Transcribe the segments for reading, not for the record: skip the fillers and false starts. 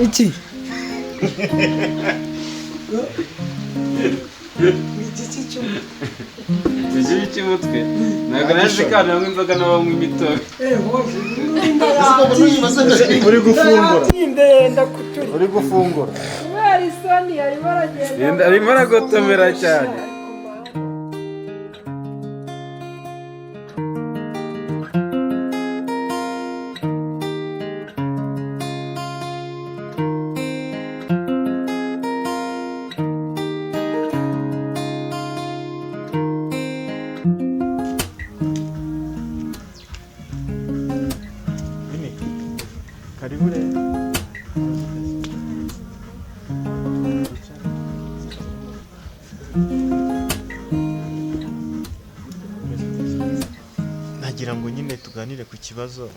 Iki iki cy'umutwe? Ikibi cy'umutwe ntabwo naje kandi banywa inzoga n'abanywa imitobe. Uri gufungura. Ndenda kuturi. Uri gufungura. Kubera isoni arimo aragenda. Arimo aragotomera cyane. Bini, karibu rero. Nagira ngo nyine tuganire ku kibazo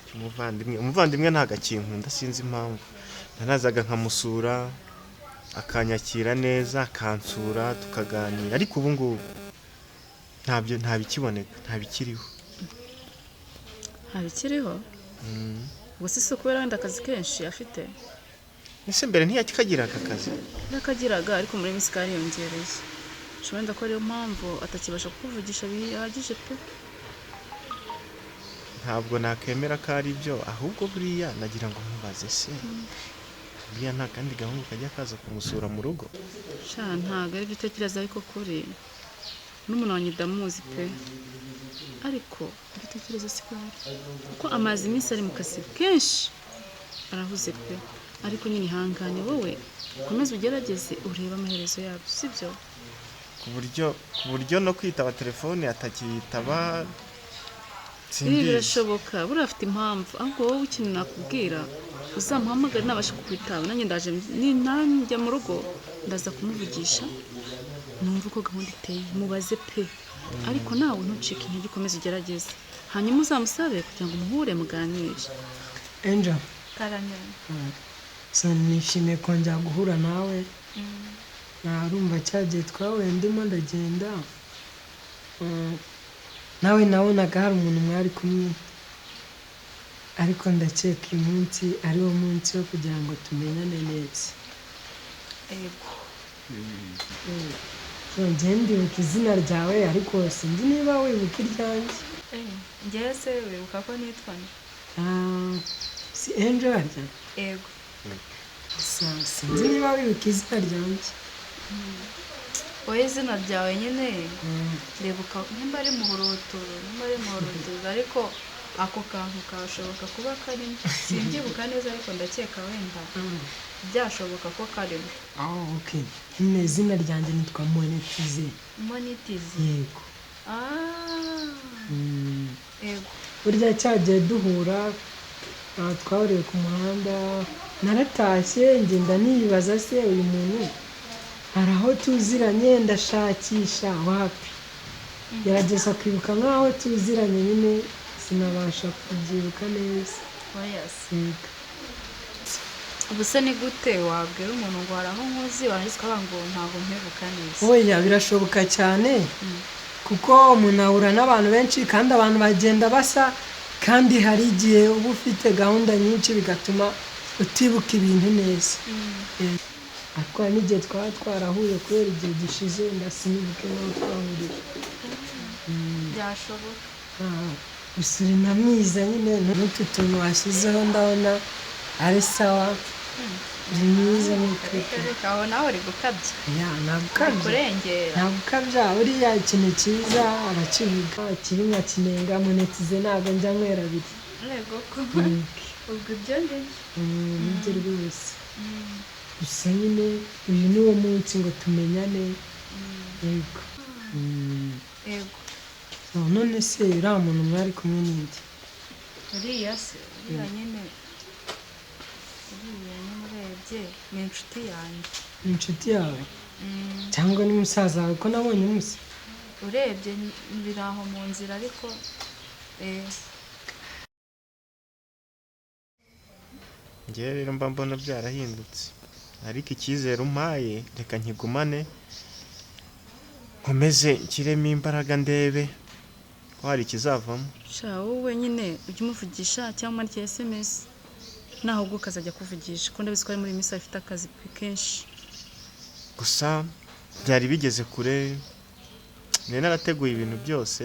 cy'umuvandimwe. Umuvandimwe ntabwo akinkunda, sinzi impamvu. Nanazaga nkamusura, akanyakira neza, akansura, tukaganira, ariko ubu ngubu ntabyo, ntabikiboneka, ntabikiriho. Ntabikiriho. Gusa si ukubera wenda akazi kenshi afite. Ese mbere ntiyakagiraga akazi? Yakagiraga, ariko muri minsi kariyongereye. Ushobora wenda ko ariyo mpamvu atakibasha kukuvugisha bihagije pe. Ntabwo nakemera ko ari byo, ahubwo buriya nagira ngo nkubaze se, buriya nta kandi gahungu kajya kaza kumusura mu rugo? Sha, ntabwo aribyo utekereza, ariko kuri n'umuntu wanjye ndamuzi pe, ariko ibyo utekereza siko biri, kuko amaze iminsi ari mu kazi kenshi, arahuze pe. Ariko nyine ihangane, wowe ukomeze ugerageze urebe amaherezo yabyo, sibyo? Ku buryo no kwitaba telefone atakiyitaba. Ibi Simbizi. Birashoboka, buriya afite impamvu. Ahubwo wowe ikintu nakubwira, uzamuhamagare nabasha kukwitaba. Nanjye ndaje, nanjya mu rugo ndaza kumuvugisha, numve uko gahunda iteye, mubaze pe. Ariko nawe ntucike intege, ukomeze ugerageze, hanyuma uzamusabe kugira ngo muhure muganire. Angel. Karame. So nishimiye kongera guhura nawe. Narumva cya gihe twahuye ndimo ndagenda, nawe nabonaga hari umuntu mwari kumwe, ariko ndakeka uyu munsi ari wo munsi wo kugira ngo tumenyane neza. Yego. So njye ndibuka izina ryawe, ariko sinzi niba wibuka iryanjye. Njyewe se wibuka ko nitwa nde? Ah, si Angel harya? Yego. Gusa sinzi niba wibuka izina ryanjye. Wowe izina ryawe nyine ndibuka nimba ari Muhuruturu, nimba ari Muhuruturu, ariko ako kantu kashoboka kuba karimo, simbyibuka neza, ariko ndakeka wenda byashoboka ko karimo. Ah, okay. Nyine izina ryanjye nitwa Monetize. Monetize? Yego. Ah. Yego. Burya cyagiye duhura, twahuriye ku muhanda, naratashye ngenda nibaza se uyu muntu hari aho tuziranye, ndashakisha wapi, gerageza kwibuka nk'aho tuziranye nyine sinabasha kubyibuka neza. Oya se. Yego. Ubu se ni gute wabwira umuntu ngo hari aho nkuzi, warangiza ukavuga ngo ntabwo mpibuka neza? Oya, birashoboka cyane, kuko umuntu ahura n'abantu benshi kandi abantu bagenda basa, kandi hari igihe uba ufite gahunda nyinshi bigatuma utibuka ibintu neza. Ariko hari n'igihe twaba twarahuye kubera igihe gishize ndasinibuke n'aho twahuriye. Byashoboka. Ah, gusa uri na mwiza nyine, n'utu tuntu washyizeho ndabona ari sawa, uri mwiza n'ukuri. Reka reka, aho nawe uri gukabya. Ya, ntabwo Uri ukabya. kurengera. Ntabwo ukabya, buriya ikintu cyiza arakivuga, ikibi nkakinenga. Monetize, ntabwo njya nywera abiri. Yego ko ubwo ibyo ngibyo. Nibyo rwose. Gusa nyine uyu ni wo munsi ngo tumenyane, yego. Yego. So, none se uriya muntu mwari kumwe n'indi? Uriya se, uriya nyine, uriya nyine urebye ni inshuti yanjye. Ni inshuti yawe cyangwa ni musaza wawe, ko nabonye musa? Urebye biri aho mu nzira, ariko Njyewe rero mba mbona byarahindutse, ariko icyizere umpaye reka nkigumane, nkomeze nshyiremo imbaraga ndebe ko hari ikizavamo. Sha, wowe nyine ujye umuvugisha cyangwa umwandikira SMS. Naho ubwo ukazajya kuvugisha ko ndabizi ko ari muri iyi minsi afite akazi kenshi. Gusa byari bigeze kure, nari narateguye ibintu byose,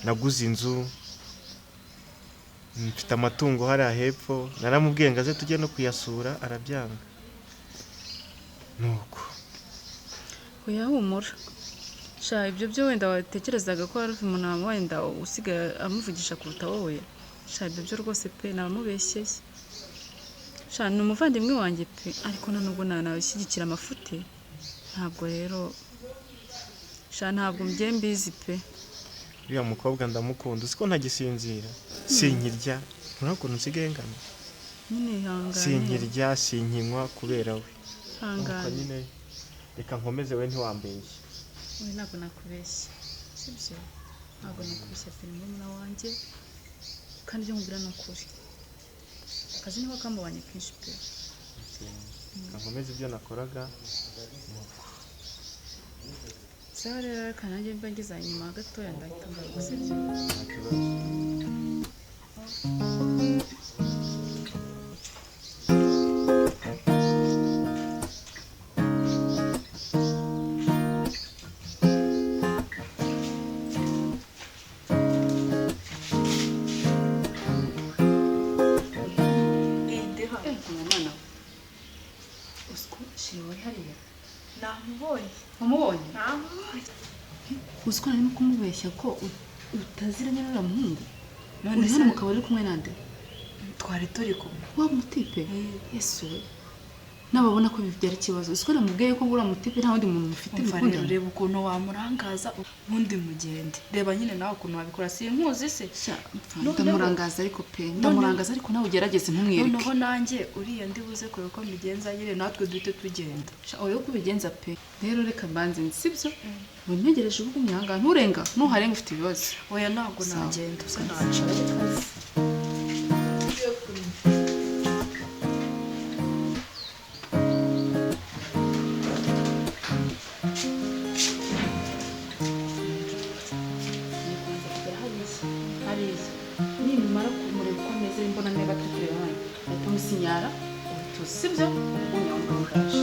naguze inzu, mfite amatungo hariya hepfo, naramubwiye ngo aze tujye no kuyasura arabyanga. Nuko Oya humura. Sha ibyo byo wenda watekerezaga ko hari umuntu wenda usigaye amuvugisha kuruta wowe. Sha ibyo byo rwose pe nabamubeshyeye. Sha ni umuvandimwe wanjye pe ariko nta nubwo nanabishyigikira amafuti. Ntabwo rero sha ntabwo mbiye mbizi pe. Uriya mukobwa ndamukunda, uzi ko ntagisinzira, sinkirya, urabona ukuntu nsigaye ngana? Nyine ihangane. Sinkirya, sinkinywa kubera we. Nuko Ihangane. nyine reka nkomeze, we ntiwambeshye. Oya ntabwo nakubeshya. Sibyo? Ntabwo nakubeshya pe, ni murumuna wanjye kandi ibyo nkubwira ni ukuri. Akazi niko kamubanye kenshi pe. Reka nkomeze ibyo nakoraga. Sawa rero reka nanjye mba ngeze inyuma gatoya ndahita ngaruka, sibyo? Nta kibazo. Mwana uzi ko shiri wari hariya? Namubonye. Wamubonye? Namubonye. Uzi ko narimo kumubeshya ko utaziranye n'uriya muhungu? None Uri se hano mu kabari uri kumwe nande? Twari turi kumwe. Wa mutipe? Yesu we. Nababona ko bibyara ikibazo. Uzi ko namubwiye ko uriya mutipe nta wundi muntu mufite Umva rero, mukundana? reba ukuntu wamurangaza ubundi mugende. Reba nyine nawe ukuntu wabikora, sinkuzi se. Sha, mpfa, Noneho- ndamurangaza ariko pe, ndamurangaza ariko nawe ugerageze ntumwereke. Noneho nanjye uriya ndi buze kureba uko mbigenza nyine natwe duhite tugenda. Sha, oya uko ubigenza pe. Rero reka mbanze nzi, sibyo? Untegereje ubu ugumye ahangaha, nturenga, nuharenga ufite ibibazo. Oya ntabwo Sawa. nagenda, usa naca. Hariya nimara kumureba uko ameze mbona niba atari kureba hano ahita amusinyara utuzi, sibyo? Ugumye aho ngaho ndaje.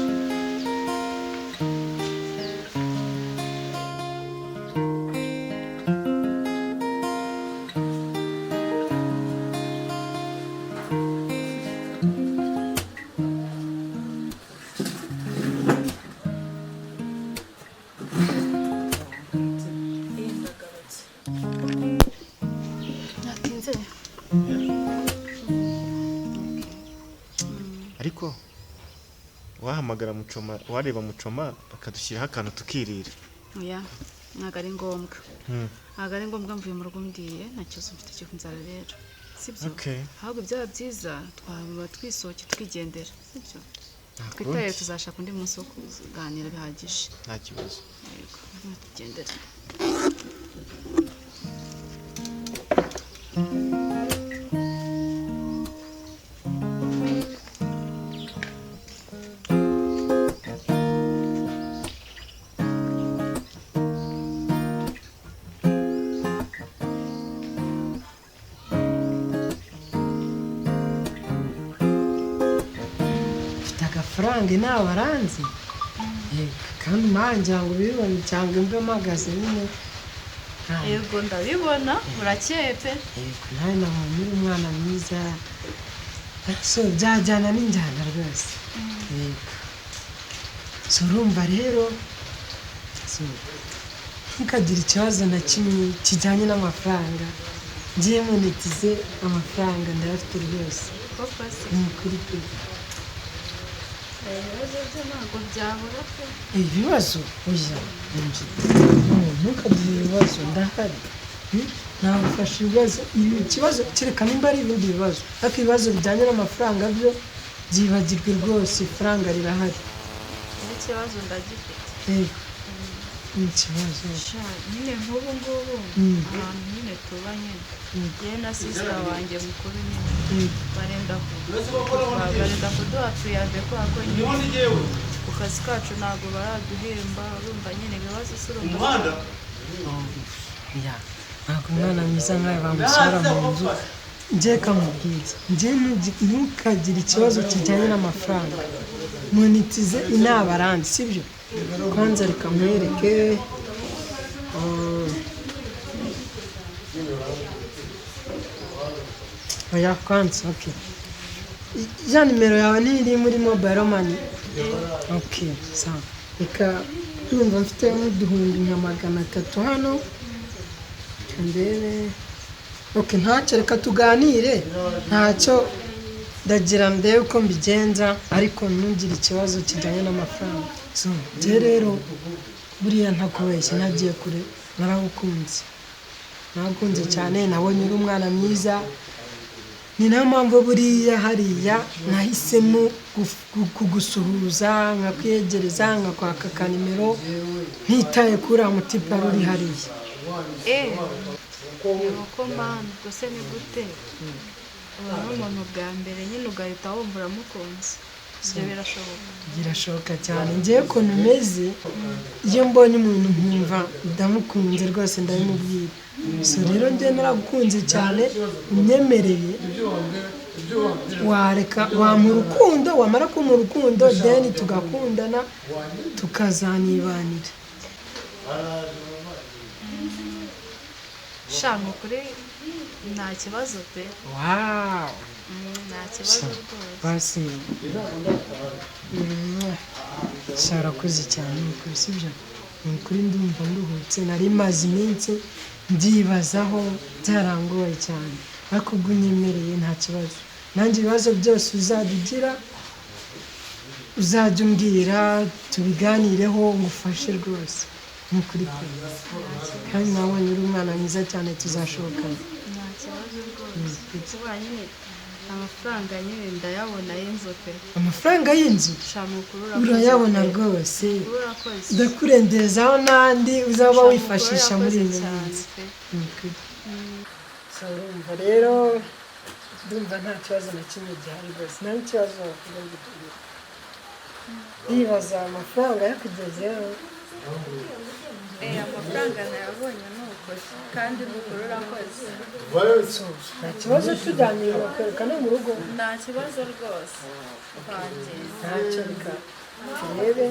Natinze. Ariko wahamagara Mucoma, wareba Mucoma akadushyiraho akantu tukirira. Oya ntabwo ari ngombwa. Ntabwo ari ngombwa, mvuye mu rugo ndiye, nta kibazo mfite cyo inzara rero, sibyo? Okay. Ahubwo byaba byiza twaba twisohoke tukigendera, sibyo? Nta Twitaye kundi. tuzashaka undi munsi wo kuganira bihagije. Nta kibazo. Yego, tugendere. Mfite agafaranga inaha baranzi. Yego, kandi umangira ngo ubibone cyangwa imbe mpagaze nyine. Yego ndabibona, urakeye pe. Yego, nawe nabonye uri umwana mwiza. So byajyana n'injyana rwose. Yego. So urumva rero, so ntukagire ikibazo na kimwe kijyanye n'amafaranga. Ngiye monetize amafaranga ndayafite rwose. Koko se? Ni ukuri pe. Ibibazo byo ntabwo byabura pe. Ibibazo? Oya, ntukagire ibibazo, ndahari. Nagufasha ibibazo, ikibazo kereka nimba ari ibindi bibazo, ariko ibibazo bijyanye n'amafaranga byo byibagirwe rwose, ifaranga rirahari. N'ikibazo ndagifite. Yego, ni ikibazo. Sha nyine nk'ubu ngubu ahantu nyine tuba nyine njyewe na sisita wanjye mukuru nyine barenda kuduha tuyave kubera ko nyine ku kazi kacu ntabwo baraduhemba, urumva nyine ibibazo si urumva. Ya, ntabwo umwana mwiza nkawe bamusura mu nzu Njye kamubwira, njye ntukagire ikibazo kijyanye n'amafaranga. Monetize inabarangi, sibyo? Kwanza reka nkwereke. Oya, kwanza okay, ya nimero yawe ntiri muri mobile money? Okay, sawa. Reka, ndumva mfite nk'uduhumbi nka 300 hano. Reka ndebe. Okay, ntacyo, reka tuganire, ntacyo, ndagira ndebe uko mbigenza, ariko ntugire ikibazo kijyanye n'amafaranga. So njye rero buriya ntakubeshya, ntagiye kure, naragukunze, naragukunze cyane. Nabonye uri umwana mwiza, ni nayo mpamvu buriya hariya nahisemo kugusuhuza, nkakwiyegereza, nkakwaka akanimero, ntitaye kuri uriya mutipe wari uri hariya. Eh, ni uko mani, ubwo se ni gute ubona umuntu bwa mbere nyine ugahita wumva uramukunze? Ibyo birashoboka? Birashoboka cyane. Ngewe ukuntu meze, iyo mbonye umuntu nkumva ndamukunze rwose, ndabimubwira. So rero njye naragukunze cyane. Unyemereye wareka wampa urukundo, wamara kumpa urukundo, then tugakundana, tukazanibanira. Sha, ni ukuri nta kibazo pe. Wow. Nta kibazo rwose. Basi sha, urakoze cyane, ni ukuri, sibyo? Ni ukuri ndumva nduhutse. Nari maze iminsi mbyibazaho, byarangoye cyane, ariko ubwo unyemereye nta kibazo. Nanjye ibibazo byose uzajya ugira, uzajya umbwira, tubiganireho, ngufashe rwose, ni ukuri pe. Kandi nabonye uri umwana mwiza cyane, tuzashobokana. Nta kibazo rwose. Kuba nyine amafaranga nyine ndayabona y'inzu pe. Amafaranga y'inzu? Sha, ni ukuri urakoze Urayabona pe. rwose. Ukuri urakoze. Ndakurenderezaho n'andi uzaba Sha, ni ukuri wifashisha muri urakoze iyi cyane minsi. pe. Ni ukuri. So, urumva rero, ndumva nta kibazo na kimwe gihari rwose, nta n'ikibazo wavuga ngo tugire. Ndibaza amafaranga yakugezeho. Eh, amafaranga nayabonye, ni ukuri, kandi ni ukuri urakoze. So, nta kibazo, tujyanye bakwereka no mu rugo. Nta kibazo rwose, twagenda. Ntacyo, reka turebe.